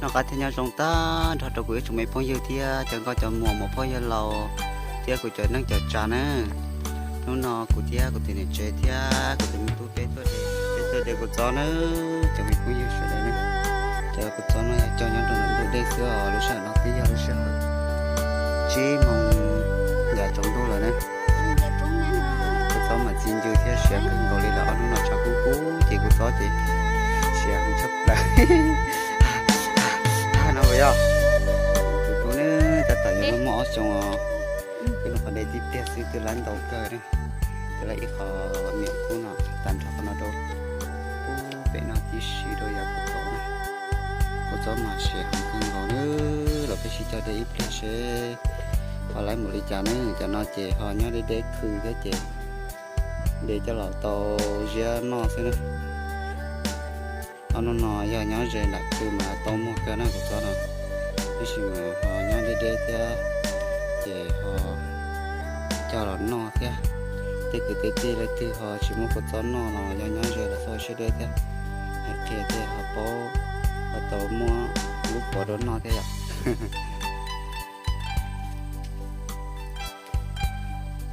Noj qab thiab nyob zoo tag nrho rau kuv ib tsoom me phooj ywg thiab cov nkauj cov muam, muam phauj yawg laus thiab kuv cov neej cov tsav na. Hnub no kuv thiab kuv tus niam tsev thiab kuv tus me tub peb tuaj de, peb tuaj de kua txob na, cov me phooj ywg sawv daws na. Cov kua txob no yog coj nyob rau ntawm ntug dej xwb os, lub sij hawm no twb yog lub sij hawm tsib moos yav tsaus ntuj lawm na. Kua txob mas txi ncw thiab siav kawg nkaus li lawm, ob hnub no tshav kub kub ces kua txob ces siav heev tshaj plaws. No puas yog? Tus tub ne, tab tom yuav luag muaj ob xyoos os, twb luag qhov de tib pliag xwb twb laib ntau kawg na. Twb laib ib qho miam kub no tag nrho qhov no rau pem no tib si rau yav kua txob na. Kua txob mas siav heev kawg nkaus na, los peb sib cog de ib pliag seb ho laib mus li cas ne. Cov no ces ho nyob deb deb khw thiab ces de coj los tau ziab noj xwb na. Ob hnub no yog nyob ze nram khw mas tau muag kawg na kua txob no, tab sis mas ho nyob deb deb thiab ces ho cog los noj thiab. Tej kwv tej tij leej twg ho tsis muaj kua txob noj los yog nyob ze los xauj siab deb thiab, hais qhia thiaj ho paub, ho tau muab lub puav rau noj thiab yom.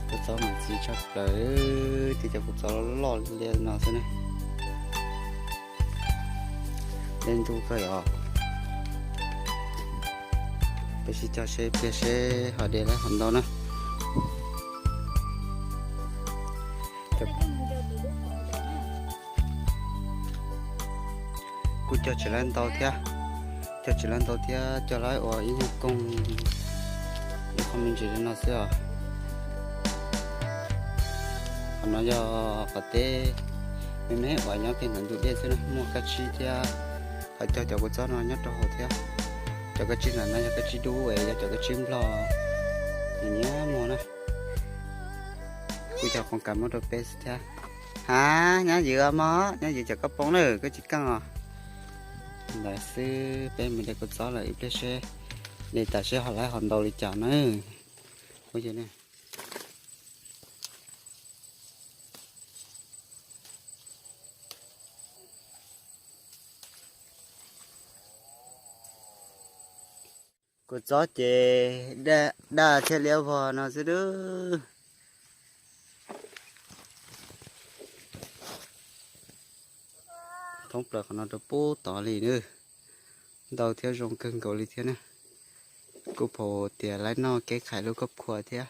Kua txob mas txi tshaj plaws, tib cov kua txob loj liaj no xwb na. Dej ntuj kawg yom. Peb sib cog seb pliag seb ho de laib ho ntau na. Kuj cog tsis laib ntau thiab, cog tsis laib ntau thiab, cog laib ua ib nyuag koog ib qho me ntsis li no xwb os. Qhov no yog qhov teb me me uas nyob kiag ntawm ntug dej xwb na, muaj kab tsib thiab. Qhov cog cov kua txob no nyob rau hauv thiab. Cov kab tsib ntawm no yog kab tsib dub es yog cov kab tsib nplog, nyiam muag na. Kuj cog qoov kas muab rau peb xwb thiab. Ha, nyob ywm mog, nyob ywm cov koj poob na, koj tsis keej os. Ntawd xwb, peb mus de kua txob lawm ib pliag seb, de tas seb ho laib ho ntau li cas na. Kua txob ces daj thiab liab vog no xwb dub. Thoob plaws qhov no rau pub tod li na. Ntau thiab zoo kawg nkaus li thiab na. Kuj pom tias laib noj kev khais lub koj khua thiab.